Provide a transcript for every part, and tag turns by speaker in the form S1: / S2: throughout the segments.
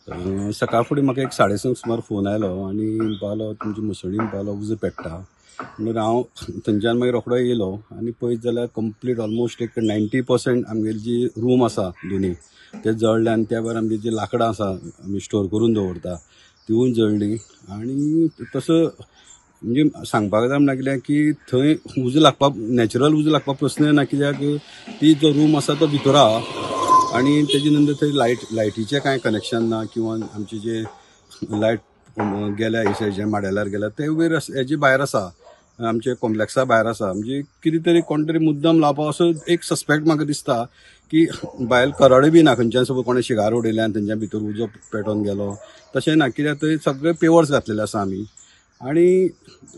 S1: सकाळ फुडें म्हाका एक 6:30 सुमार फोन आयलो आनी म्हणपालो तुमच्या मुसळी म्हणपालो उजो पेट्टा. म्हणटकीर हांव थंयच्यान मागीर रोखडो येयलो आनी पळयत जाल्यार कंप्लीट ऑलमोस्ट एक 90% आमगेली जी रूम आसा दोनी ते जळ्ळे आनी त्या भायर आमगेली जी लांकडां आसा आमी स्टोर करून दवरता तिवूय जळ्ळी. आनी तसो म्हणजे सांगपाक जाय म्हणल्यार कितें की थंय उजो लागपाक नॅचरल उजो लागपाक प्रस्न येना, कित्याक ती जो रूम आसा तो भितर आहा आनी तेजे नंतर थंय लायटीचें कांय कनेक्शन ना किंवा आमचे जे लायट गेल्या हे सायडीच्यान माडेलार गेल्या ते वयर हेजे भायर आसा, आमचे कॉम्प्लेक्सा भायर आसा. म्हणजे कितें तरी कोण तरी मुद्दम लावपा असो एक सस्पेक्ट म्हाका दिसता की भायर करड बी ना, खंयच्यान सपोज कोणें शिगार उडयलें आनी थंयच्यान भितर उजो पेटोवन गेलो तशें ना, कित्याक थंय सगळे पेवर्स घातलेले आसा आमी. आनी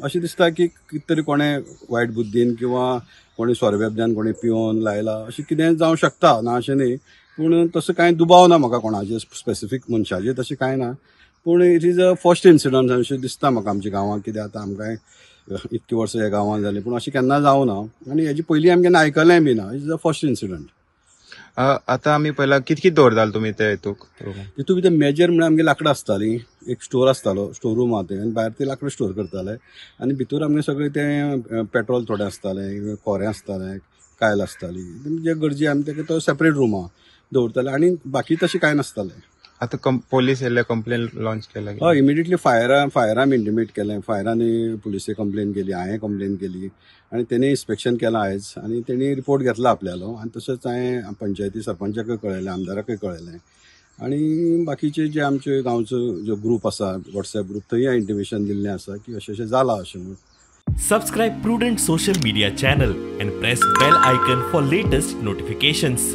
S1: अशें दिसता की कितें तरी कोणें वायट बुद्दीन किंवा कोणें सोरो कोणें पिवन लायला अशें कितें जावं शकता, ना अशें न्ही, पूण तसो कांय दुबाव ना म्हाका कोणाचेर स्पेसिफीक मनशाचेर तशें कांय ना. पूण it is a first incident अशें दिसता म्हाका आमच्या गांवांत, कित्याक आतां आमकां इतकी वर्सां ह्या गांवांत जालीं पूण अशें केन्ना जावं ना आनी हेजे पयलीं आमी केन्ना आयकलें बी ना. It is a first incident.
S2: आतां आमी पयला कित कित दवरताले तुमी ते हितूक?
S1: तितूंत भितर मेजर म्हळ्यार आमगे लांकडां आसतालीं, एक स्टोर आसतालो, स्टोर रूम आहा थंय आनी भायर ती लांकडां स्टोर करताले आनी भितर आमगे सगळें तें पेट्रोल थोडें आसतालें, खोरें आसतालें, कायल आसताली, जे गरजे आमी तेका तो सेपरेट रूम आहा दवरताले आनी बाकी तशें कांय नासतालें.
S2: आतां पोलीस येयले, कंप्लेन लॉन्च केला?
S1: हय, इमिडिएटली फायरान इंटिमेट केलें, फायरान पुलिसे कंप्लेन केली, हांवें कंप्लेन केली आनी तेणी इन्स्पेक्शन केलां आयज आनी तेणी रिपोर्ट घेतला आपल्यालो आनी तशेंच हांवें पंचायती सरपंचाकय कळयलें, आमदाराकय कळयलें आनी बाकीचे जे आमचे गांवचो जो ग्रूप आसा वॉट्सएप ग्रूप थंय इंटिमेशन दिल्लें आसा की अशें अशें जालां अशें म्हणून.
S3: Subscribe Prudent social media channel and press bell icon for latest notifications.